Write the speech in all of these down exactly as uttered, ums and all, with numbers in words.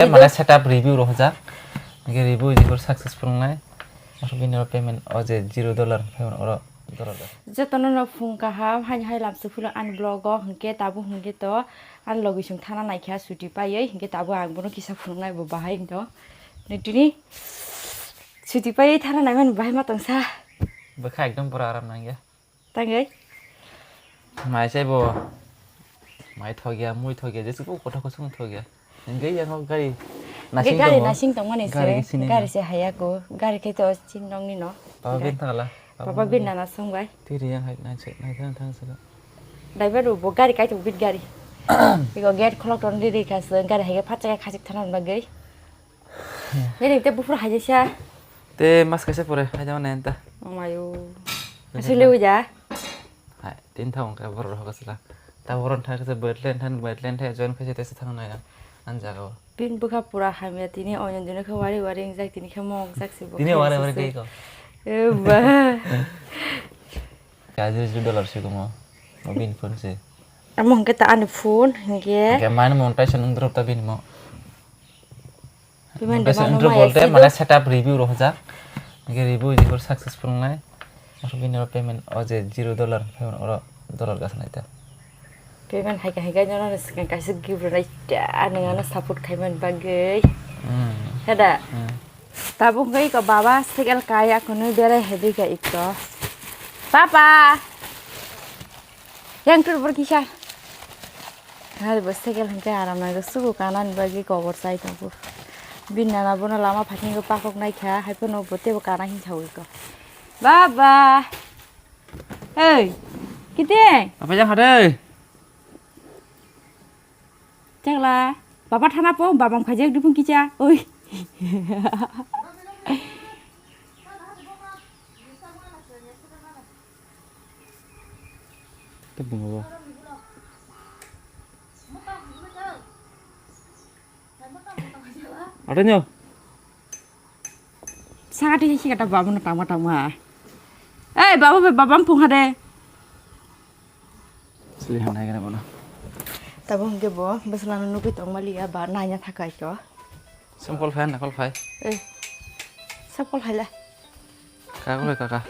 Mane setup review rok hojak. Hingke review jibor successful wngnai. Oro bini oro payment o je zero dollar payment oro dollar da. Jotono no phung kaham, haini hai lamsu phuluk ani vlog o hingke tabuk hingke to ani logi song thana naikha suti paiwi hingke tabuk ang bono kisa phunuknai bo bahai hingto. Nitini suti paiwi thana naimani bahai ma tongsa. Bwkha ekdom pura aram nangya. Tangwi? Mai se bo. Mai thokya, mui thokya, jesu ko kothok kusung thokya. Hingke yango gari Hingke nasing gari tongo. Nasing tongmani Gari se, sini gari na. Se haya ko, gari khe to chin nongni no. Papa bin thangla. Papa bin nana songbai. Tiri yang hai nai se, nai thang thang se. Driver bo gari kai to bin gari. Iko gate kholok ton ri ri kha se, gari hai khe phatsa khe khachik thana bagwi. Nini te buphuru haijasa. Te mas kaisa pore haida mane enta. Omayo. Asile uja. Hai, tin thang ka bor roh kasla. Ta bor thang kaisa Berlin thang Berlin thang join kaisa te thang na an jaga. Pin bukha pura hamya tini oyon dino khe wari wari ingjak tini khe mok jak se bo. Tini wari wari dei ko. E ba. Kajir ju dollar se komo. Mobin phone se. Amo hingke ta ani phone hingke. Hingke mane monetization wng drop ta bini mo. Payment Monetization wng drop bolte mane setup review rok hojak. Hingke review jibor successful wngnai. Oro bini oro payment o je zero dollar payment oro dollar gas nai ta. Payment hai hai kai nono swkang kaisa gift rwnai ta nwng ano support khaimani bagwi. Hmm. Heda. Hmm. Tabuk hwnkhe iko baba cycle kai akhunwi berai hai dui kha iko. Papa! Yang tur bor kisa. Hari bo cycle hwnkhe aram nang sugo kanani bagwi kobor chai tongo. Bini nana bono lama phatingwi pakok naikha, hai phano bo teibo kana hinwi saui ko. Baba! Hey! Kiti? Apa yang ada? Chakla, baba thana po, baba mkha jek dupung kicha. Oi. Tebung bo. Ada nyo. Saka tei sika ta baba no tangma tangma. Ei, baba be, baba mphung hade. Sili hamnai gana bono. Tabo hingke bo bwswlano nugui tongma liya ba naina thakai to. Sampol phai, nakol phai. Eh. Sampol phai la. Kakol phai kaka.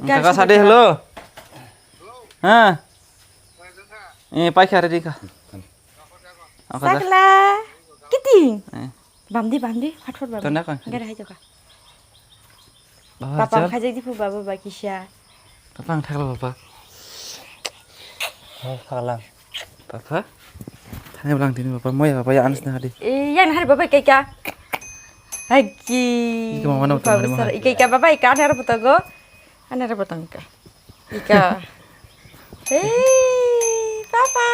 Kaka sade hello. Ha. Eh, paikha ready ka. Sakla. Kiting. Eh. Bamdi, bamdi, phathor bamdi. Tanda koi. Gare hai joka. Papa ang khaijak dipu baba ba kisa. Papa ang thakla papa. Hai, thakla. Papa. Thani blang tini papa, moya papa ya anis na hadi. Eh, yang hari baba kaika. Hagi. Ika mama na utang hari mama. Ika ika baba ika hari putogo. Anara botang ka. Ika. Hey, papa.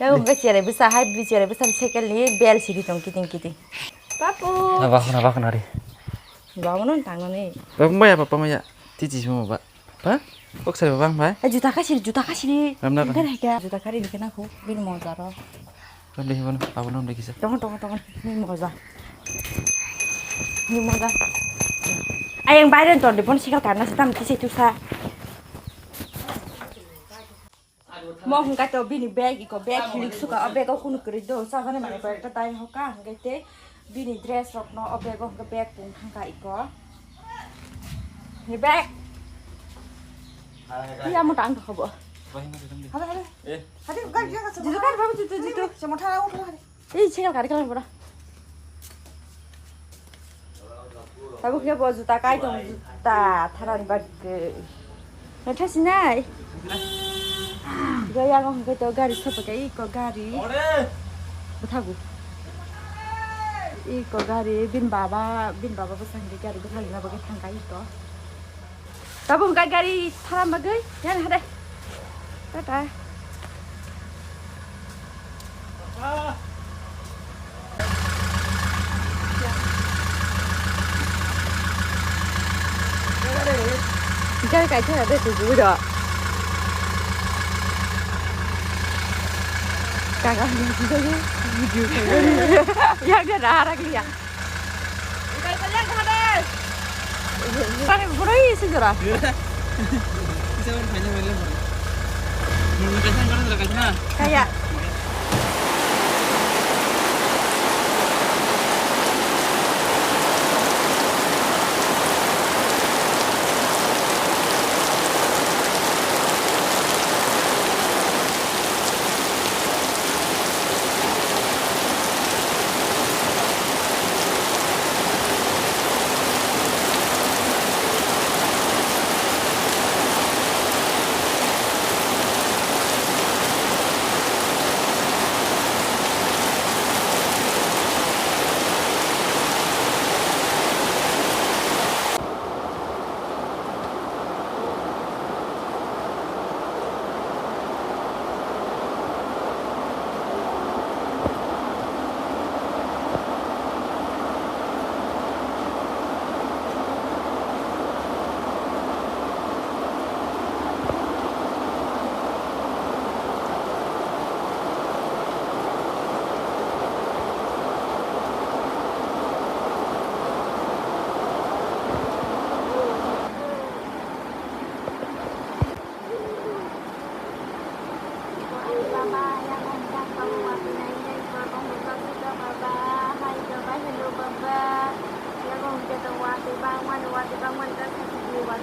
Ya, um, ka chere bisa, hai, bi chere bisa, cycle ni bel sidi tong kiting kiting. Papu. Na bak, na bak, nari. Ba, mono tang ni. Ba, maya, papa, maya. Titi semua, ba. Pa? Kok sari, bang, ba? Eh, juta ka siri, juta ka siri. Ram na. Kan hai ka. Juta ka ri dikena ko, bin mo jaro. Lamde hiban, abo lamde kisa. Tongo, tongo, tongo. Ni moja. Ni moja. Ayang bayar ton de bon sikal karena setam kisi tu sa. Mo hingka to bini bag iko bag hilik suka o bag o kunu kiri do sa jani mane koi ta tai hoka hingka te bini dress rok no o bag o hingka bag pung hangka iko. Ni bag. Iya mo tang ko bo. Halo halo. Eh. Hadi gari jaga. Jitu kan babu jitu jitu. Semua thara utu hari. Ei, cycle gari kalang bora. Tabuk khe bo juta kai tong, juta tharani bagwi. Nokha sinai. Gaya ngong khe to gari sopa kai ko gari. Buthagu. Iko gari bin baba, bin baba bwsang de gari bwthagna bagwi thangkai iko. Tabuk hwnkha gari thara bagwi, yan hade. Tata. Gari kaisa hade tujuwi do. Kaka video khaibani. Yang dia dah harak liya. Tani boro isi jora. Kaya.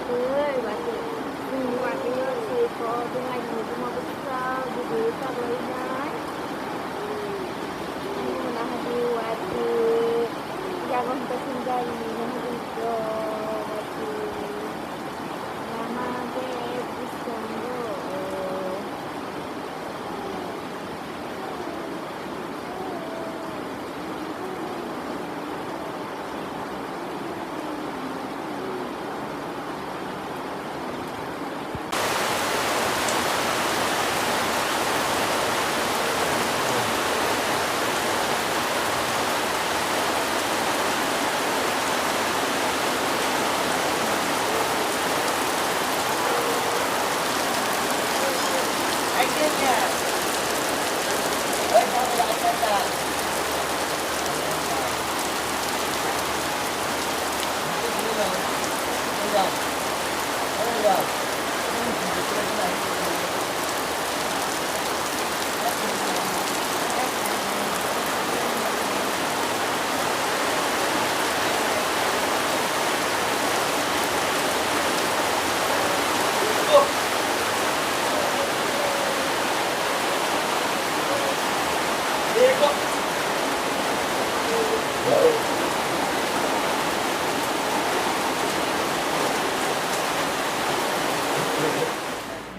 Tei watwi, chwngni watwi o se ko dungai ni buma bwsa gubui chabai nai. Ani ulo nahadi watwi yago hwnka swngjak ni nahadi ko watwi. Lama bek bwskango.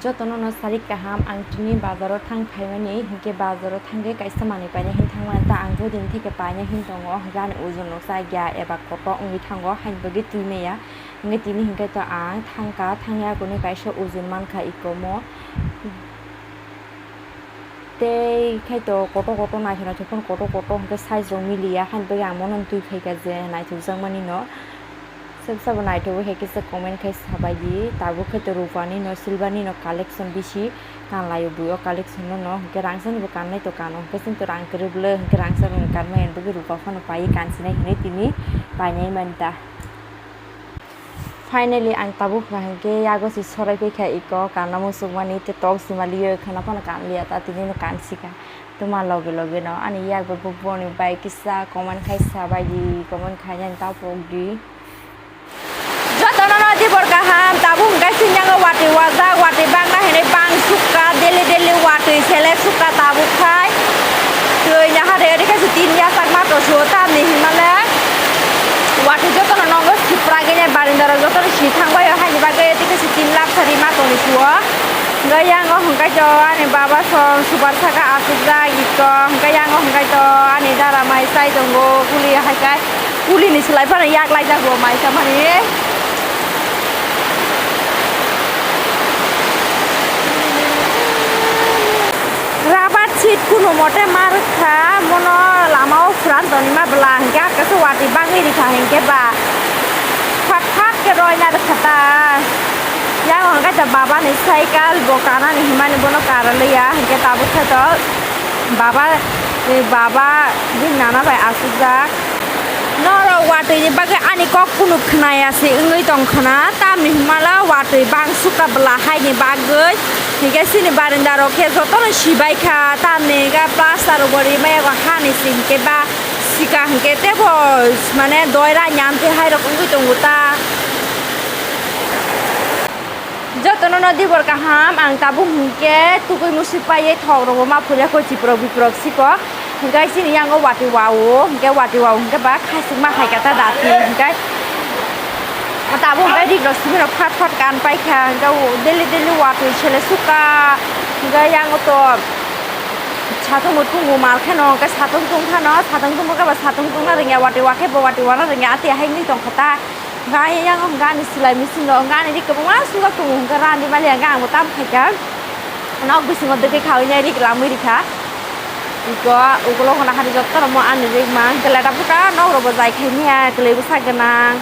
Jotono no sarik kaham, ang tini bazaro thang phaimani, hinkhe bazaro thangwi kaisa manwi paina hin thangmani, ta ang jodini theke paina hin tongo, hinkhe ani ojon no chaya eba koto wngwi thango, haini bagwi twi maya, hinkhe tini hinkhe to ang thangkha, thangya kunu kaisa ojon mankha ikomo. Tei khai to koto koto naithok naithok phano koto koto hinkhe size rok miliya, haini bagwi ang mono twi phaikha je naithokjakmani no. Sab sabo naithok hai kisa comment khai sabaidi, tabuk khai to rupani no silverni no collection bisi kanlaio bui o collection no no, hinkhe rangchani bo kannai to kano, hinkhe chwng to rang kwrwi bwle, hinkhe rangchani no kanmani bagwi rupa phano paiwi kansinai hinwi tini painai manta. Finally, ang tabuk hwnkha hinkhe yago se sorai paikha iko, kanna muchukmani tei tok sima liyo, khwna phano kan liya ta, tini no kansikha. Tuma loge loge no ani yak bai bo boni bai kisa comment khai sabaidi, comment khainani ta pokdi. Jotono no dibor kaham, tabuk hwnkhe sini yango watwi wajak, watwi bangna hinwi bang sukha, daily daily watwi sele sukha tabuk khai. Twi nahade ede khe se tin yasak ma to suo tamni hinmale. Watwi jotono nongo sipra gini barindaro jotono si thangbaio haini bagwi tei khe se tin lak sari ma toni suo. Hwnkhe yango hwnkhe to ani baba song super saka asukjak iko. Hwnkhe yango hwnkhe to ani dara mai chai tongo kuli hai khe kulini slai phano yak laijak bo mai chamani. Rabar seat kunumote ma rwkha, mono lamao phuran tonima bwla, hinkhe hakhe se watwi bagwi rikha hinkhe ba. Phak phak khe roina rwkha ta. Yang hwnkhe ta babani cycle bo kanani himani bono karaliya, hinkhe tabuk khe to baba, baba bini nana bai achukjak. Norok watwi ni bagwi ani kok phunuk khwnaya se wngwi tong khwna, tamni hwnmala watwi bang sukha bwla haini bagwi. Hinkhe chini barinda rok khe jotono sibai kha, tamni hinkhe plaster bo rimaya kha hani se hinkhe ba sika hinkhe tebo mane doi rani amtwi hai rok wngwi tongo ta. Jotono no dibor kaham, ang tabuk hinkhe tugui musuk paiye thok rogo ma phurya kho chiprok biprok siko. Hinkhe chini yango watwi wao, hinkhe watwi wao hinkhe ba khasukma hai kata dati hinkhe. Tabuk hinkhe rik rok simi rok phat phat kan paikha, hinkhe daily daily watwi sele sukha, hinkhe yango to satung bo tungo mal kheno, hinkhe satung tungkhano, satung tungma khe ba satung tungna rwngya, watwi wa khe bo watwi wana rwngya, ati hai wngwi tongkha ta. Hinkhe ayang o hinkhe ani silai machine rok hinkhe ani rik kwbangma sujak tongo hinkhe rani mali hinkhe ang bo tam khaikha. Nok bisingo dwkhe khaui nai rik lamwi rikha. Iko ukolog hwnna hari jotto rok mo ani rik ma hinkhe leta puta nok rok bo jai khaimya kwlwi bwsa gwnang.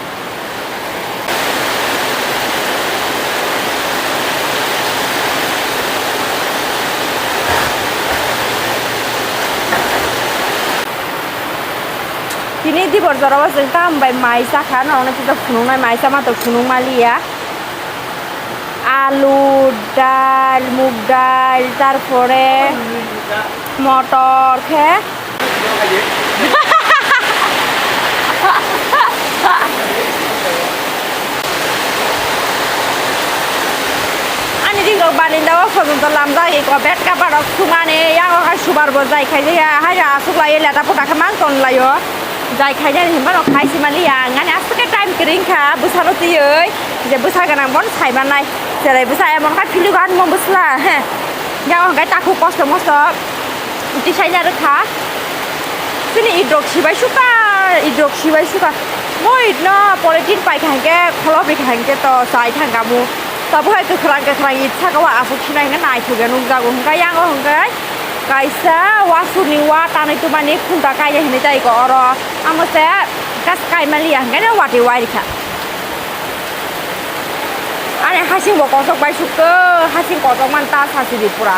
Tini dibor jora o chwng tam bai mai chakha, norokno kisa phunuknai mai chama to phunuk maliya. Alu, dal, muk dal, tarpore motor khe. Tingkok baninda o porjonto lamjak eko bed cover rok sumani, yago hai subar bo jai khaijaya, hai aswk lai leta pota khe mang ton laio. Jai khaijani hinba rok khai simani ya, ngani aswk khe time kwrwi wngkha bwsano twiwi, je bwsa gwnang bono sai mannai. Cherai bwsa emon khe philuk anw bwsla, he. Yago hwnkhe takhuk kosto mosto. Tisaina rwkha. Chini idrok sibai suka, idrok sibai suka. Mo idno polythene pai kha hwnkhe, kholop ri kha hwnkhe to chai thang kamu. Tabuk hai kwkhwrang kwkhwrang it saka o aswk sinai hwnkhe naithok ya nukjago. Hwnkhe yango hwnkhe kaisa wasuni wa tanwi twmani khunta kainai hinwi tai ko oro. Amo se gas kaimaliya hwnkhe watwi wai rikha. Ani hasing bo kochok bai sukto, hasing kochok man ta sasi di pura.